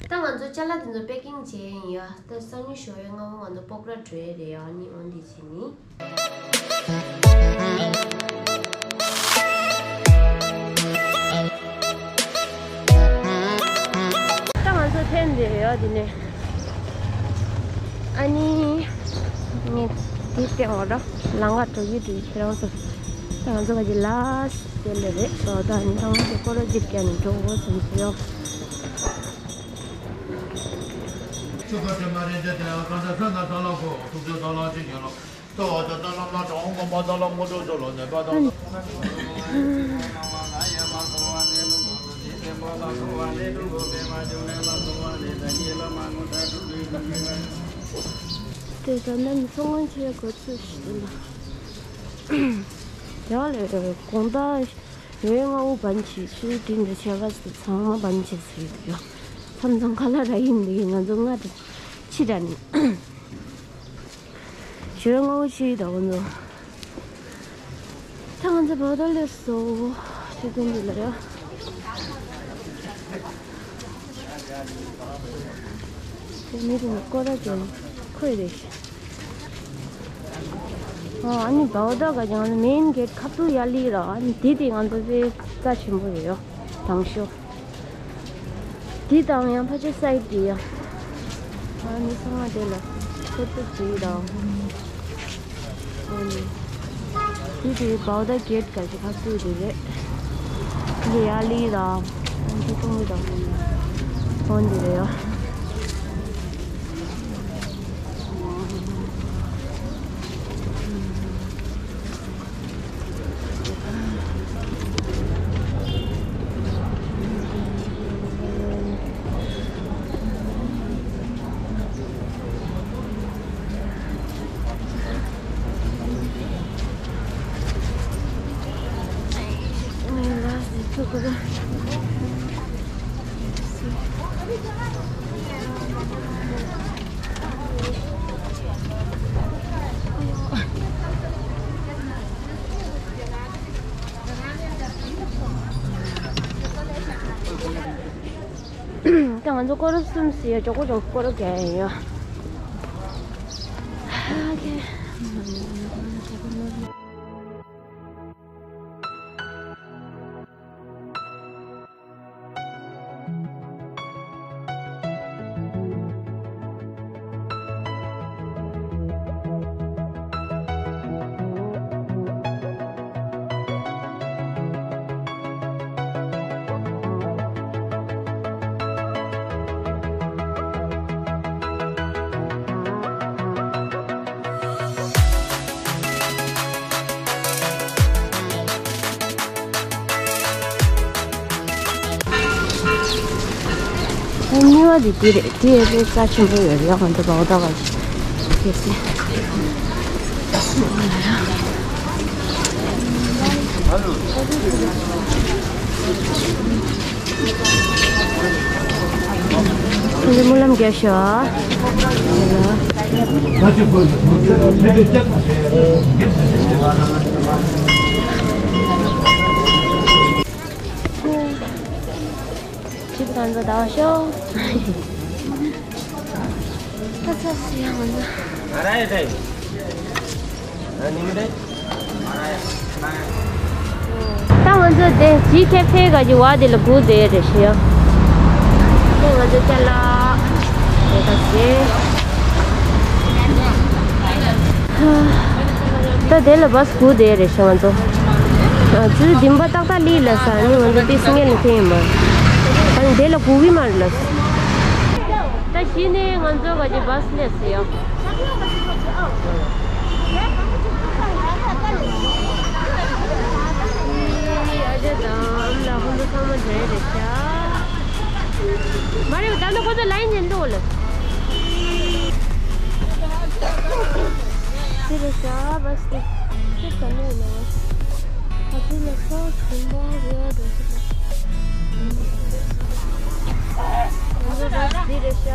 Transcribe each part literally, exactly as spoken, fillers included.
ད་ང་ཚོ་ཅ་ལག་དེ་ཚོ་པེ་ཀིང་བྱས་ཡིན་ཡ། ད་སང་ཉིན་ཞོགས་པའི་སྔ་པོ་ང་ཚོ་སྤོག་ར་འགྲོ་ཡས་རེད་ཡ། ཨ་ནི་འོ་འདི་བྱས་ནི། ད་ང་ཚོ་ཐེན་འདི་རེད་ཡ། འདི་ནས་ཨ་ནི་ངས་འདི་སྟེང་འོ་ར་ལམ་ཁ་འགྲོ་གི་འགྲོ་གི་ཁྱེད་རང་ཚོ། ད་ང་ཚོ་ག་གི་ལ་དེ་ལས་རེད། ད་ད་ནི་ཐང་དེ་སྐོར་ལ་ཅིག་བརྒྱབ་ནས་འགྲོ་དགོས་བསམ་སོང་ཡོ། དེ་ད་ནི་སོང་ངོ་ཆེ་གོ་ཚུལ་ཞིག་ལ། དེ་བ་ལས་དགོང་དག་ཡོའི་སྔ་པོ་བན་ཆི་ཆུ་དྲིན་དུ་ཆེ་བ་ཚང་མ་བན་ཆི་ཟེར་ཡོད་ཡོ། མཚམས་མཚམས་ཁ་ལག་ར་ཡིན་འདི་ང་ཚོ་སྔ་དྲི་ཕྱི་དྲ་ནི་ཡོའི་སྔ་པོ་ཆི་ད་ང་ཚོ། ད་ང་ཚོ་བོ་ད་ལས་སོ་ཆུ་དྲིན་དུ་ལ་ཡོ། དེ་མི་དེ་ནི་སྐོར་ར་ཅན་ཁོས་རེད། ཨ་ནི་བའོ་ད་ག་ཅང་མེན་གེ་ཊི་ཁ་ཐུག་ཡ་ལི་ར། ཨ་ནི་དེ་དེ་ང་ཚོ་དཔེ་རྩ་ཆེན་པོ་རེད་ཡོ། དང་ཤོ། དེ་དང་ཡང་ཕ་ཆེ་སའི་ཌི་ཡ། ཨ་ནི་ཚང་མ་དེ་ལ་ཁོ་ཐུག་ཅིག་དང་། འདི་དེ་བའོ་ད་གེ་ཊི་ག་ཞིག་ཁ་ཐུག་དེ་རེད། འདི་ཡ་ལི་ར། འདི་ཀྲུང་ལི་ར། འོན་འདི་རེད་ཡ། ད་ང་ཚོ་སྐོར་གསུམ་ཟིན་ཡོད། གྲོགས་པོ་གྲོགས་སྐོར་རྒྱག་ཡོད། གཉིས་པ་དེ་དེ་རེད། དེ་ཡས་དཔེ་རྩ་ཆེན་པོ་ཡོད་རེད། ང་ཚོ་བའོ་ད་ག་ཞིག་ཁེ་སི། འདི་སྨོན་ལམ་རྒྱབ་ཤོག་ཨ། ཁྱེད་རང་ཚོ་ད་ཤོག་ད་ཚ་སི་ཡང་ང་ཚོ། ད་ང་ཚོ་དེ་ཇི་ཁེ་ཕེ་ག་གི་བ་དེ་ལ་སྒུག་བསྡད་རེད་ཤི་ཡ། དེ་ང་ཚོ་ཅ་ལག་དེ་ག་ཟེ། ད་དེ་ལ་བ་སྒུག་བསྡད་རེད་ཤི་ང་ཚོ། ཨ་ཙི་འདིམ་པ་ཏག་ཏག་ལི་ལ་ས་ནི་ང་ཚོ་དེ་སི་ངེ་ལ་ཐེ་ཡིན་མ། ཨ་ནི་དེ་ལ་སྒུག་གི་མ་རེད་ལ། ད་གཞི་ནས་ང་ཚོ་ག་གི་བ་སི་ལས་ཟེ་ཡ། ཨ་ཅག་དང་ཨམ་ལགས་ཁོང་ཚོ་ཚང་མ་འདྲ་རེད་ཤག་མ་རེད་པ། ད་ནི་ཁོང་ཚོ་ལ་ཡིན་ཉན་འདུག་ལ། དེ་རེད་ཤག་བ་སི་དེ་ཅི་ཙམ་ཡོད་ན། ཁ་ཐུག་ལ་ཤོག་ཆུང་མ་རེད་འགྲོ་ཤི་ད། ང་ཚོ་བ་སི་འདི་རེད་ཤག་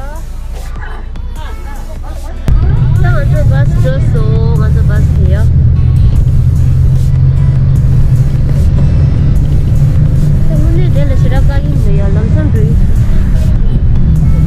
ད་ང་ཚོ་བ་སི་འགྲོ་སོང་། ང་ཚོ་བ་སི་དེ་ཡ། ད་དངོས་གནས་དེ་ལ་ཞེ་དྲག་དཀའ་ཡིན་འདུག་ཡ། ལམ་སང་འགྲོ་ཡི་འདུག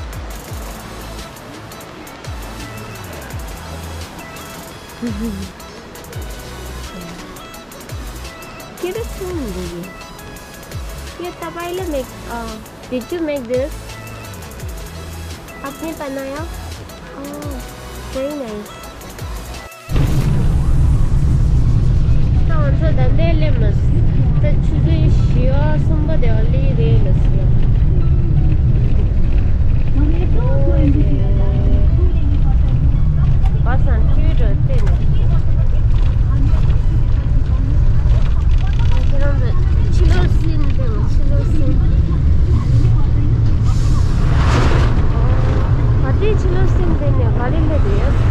Cute as hell, baby. ये तपाईंले make, uh, did you make this? आपने बनाया? Oh, very nice. ད་ང་ཚོ་ད་ལྟའི་སླེབས་མ་སོང་། ད་ཆུ་ཚོད་བཞི་པ་གསུམ་པ་དེ་བ་སླེབས་རེད་ལ་ཟེར། བ་སང་ཁྲིད་འགྲོ་བལྟས་ནས། ཁྱེད་རང་ཚོ་ཕྱི་ལོགས་སྲིན་དེ་མ་ཕྱི་ལོགས་སྲིན། ཨ་དེ་ཕྱི་ལོགས་སྲིན་དེ་ནས་ག་རེ་སླེབས་ཡོད་ཟེར།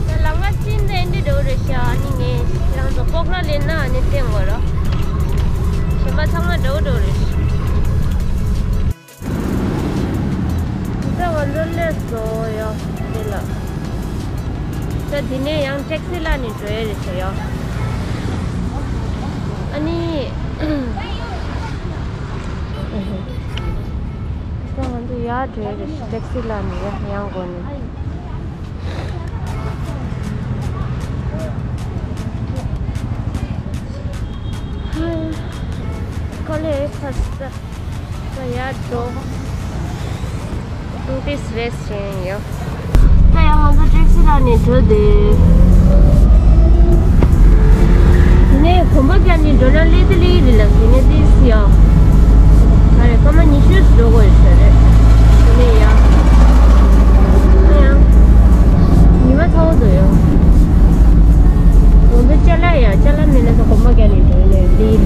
ད་ལམ་ཁ་ཅིག་འདི་འདྲ་འགྲོ་རེད་ཤག་ཨ་ནི་ངས་རང་ཚོ་སྤོག་ར་ལེན་ན་ཨ་ནི་བསྟན་དགོས་རོ། གཞན་པ་ཚང་མ་འགྲོ་འགྲོ་རེད། ད་ང་ཚོ་སླེབས་སོང་ཡ། འདི་ལ། ད་འདི་ནས་ཡང་ཊེག་སི་ལ་ནི་འགྲོ་ཡ་རེད་ཤག་ཡ། ཨ་ནི། ད་ང་ཚོ་ཡར་འགྲོ་ཡ་རེད་ཤག་ཊེག་སི་ལ་ནི་ཡ་ཡང་སྒོ་ནས། ཧ། ཀ་ལེ་ཕ་སི་ཏ། ད་ཡར་འགྲོ། ཊུ་རི་སི་རེ་སི་ཊོ་རན་ཡོད། ད་ཡང་ང་ཚོ་ཊེག་སི་ལ་ནས་འགྲོ་དེ། དེ་ནས་གོམ་པ་བརྒྱབ་ནས་འགྲོ་ན་ལི་ཏི་ལི་རི་ལ་དེ་ནས་ཏིས་ཡ། ད་རེས་སྐར་མ་ཉི་ཤུ་འགྲོ་དགོས་ཡོད་ས་རེད། དེ་ནས་ཡ། ད་ཡང་། ཉི་མ་ཚ་བོ་འདུག་ཡོད། ང་ཚོ་ཅ་ལག་ཡ་ཅ་ལག་མེད་ན་ད་གོམ་པ་བརྒྱབ་ནས་འགྲོ་ཡོད་ལི་ཏི་ལི་རི་ལ།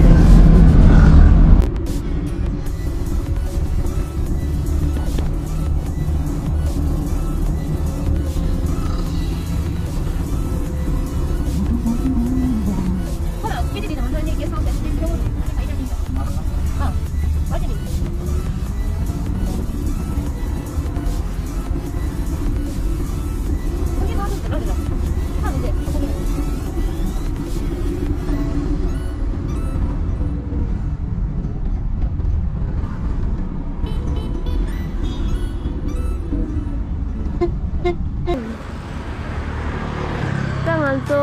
ད་ང་ཚོ་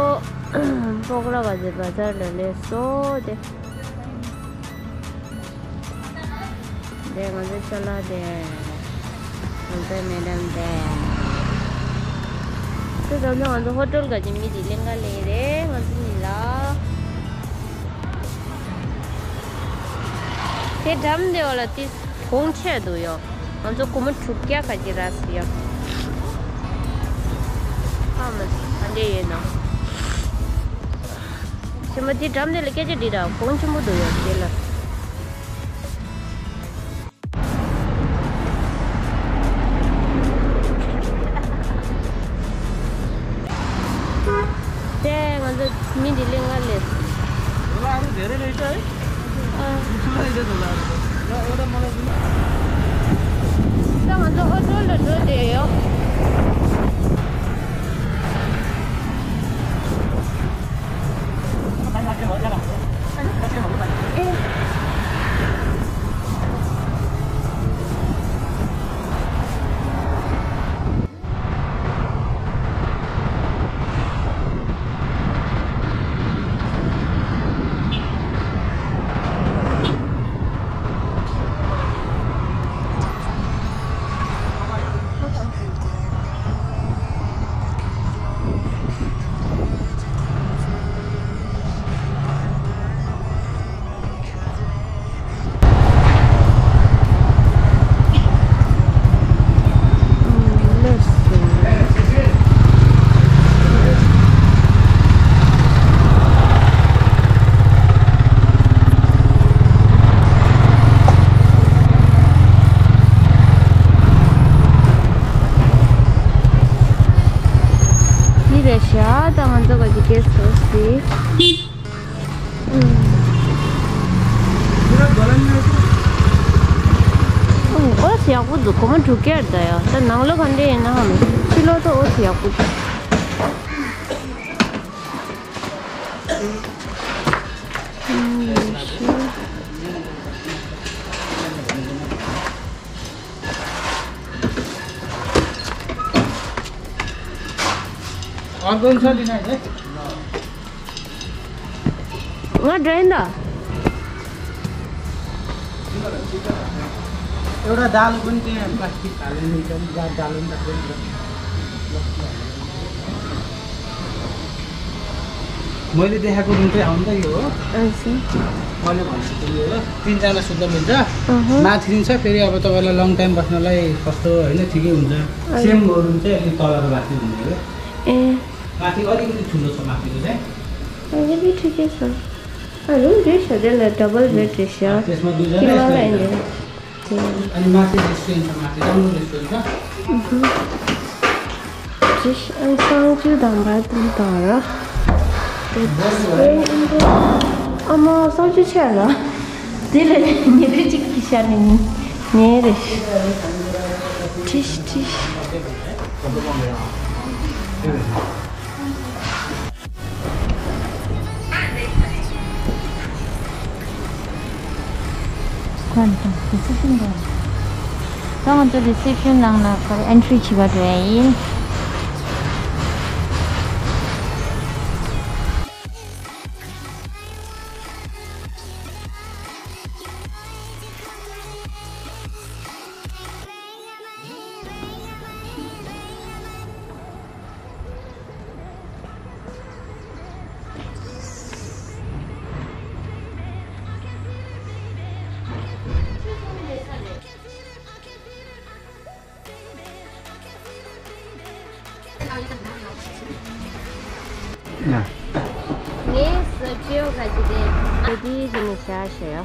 སྤོག་ར་བ་ཟེར་བ་ཟར་ལ་སླེབས་སོང་དེ། དེ་ང་ཚོའི་ཅ་ལག་དེ། ང་ཚོའི་མེ་ཌམ་དེ། དེ་ད་ནི་ང་ཚོ་ཧོ་ཊེལ་ག་གི་མི་དེ་ལེན་ག་ལེན་རེད་ང་ཚོ་གཉིས་ལ། དེ་འགྲམ་དེ་བ་ལ་དེ་གོང་ཆེ་འདུག་ཡོ། ང་ཚོ་སྒོར་མོ་དྲུག་བརྒྱ་ག་གི་རག་སི་ཡོ། ཨ་མ་ཨ་འདྲེ་ཡོད་ནོ། ཞེ་མ་དེ་འགྲམ་དེ་ལ་སྐད་ཆ་འདྲི་དང་གོང་ཆེན་པོ་འདུག་ཡོད་དེ་ལ། དེ་ང་ཚོ་མི་འདི་ལེན་ག་ལེ། ད་ང་ཚོ་ཧོ་ཊེལ་ལ་འགྲོ་བསྡད་ཡོད། སྐྱར་ད་ཡ། ད་ནང་ལོགས་ག་འདྲ་ཡིན་ན་ཧམ། ཕྱི་ལོགས་ད་འོ་ཚོ་ཡག་པོ་འདུག अर्को छ लिन है। ང་འདྲ་ཡིན་ད། एउटा दाल पनि त्यहाँ प्लास्टिक हालेर निकाल्नु, दाल पनि राख्दैन। मैले देखाएको रुम चाहिँ हो नि त यो हो। अच्छा। मैले भनेको चाहिँ यो हो, तिनजना सुत्न मिल्छ। अहँ। माथि पनि छ, फेरि अब तपाईँलाई लङ टाइम बस्नलाई सस्तो होइन, ठिकै हुन्छ। सेम रुम चाहिँ अलिक तल र माथि हुने हो। ए। माथि अलिकति ठुलो छ माथिको चाहिँ। अलिकति ठिकै छ। रुम दुई छ, त्यसलाई डबल बेड रहेछ। त्यसमा दुईजना, किनभने यसमा एकजना। अनि माथि रेस्टुरेन्ट छ, माथि राम्रो रेस्टुरेन्ट छ। Tish, and Sangju dan verdim Dara. It's very important. Ama Sangju chela. Dile, nire chik kishani. Nire. Tish, tish. ད་ང་ཚོ་རི་སེབ་ཤན་ནང་ལ་ཁར་ཨེན་ཊི་རི་བྱེད་པར་འགྲོ་ཡ་ཡིན། ངས་ཟ་ཅེའོ་ག་ཅི་དེ། ཨ་དེའི་གཞི་ནས་བཞག་ཤེས་ཡོ།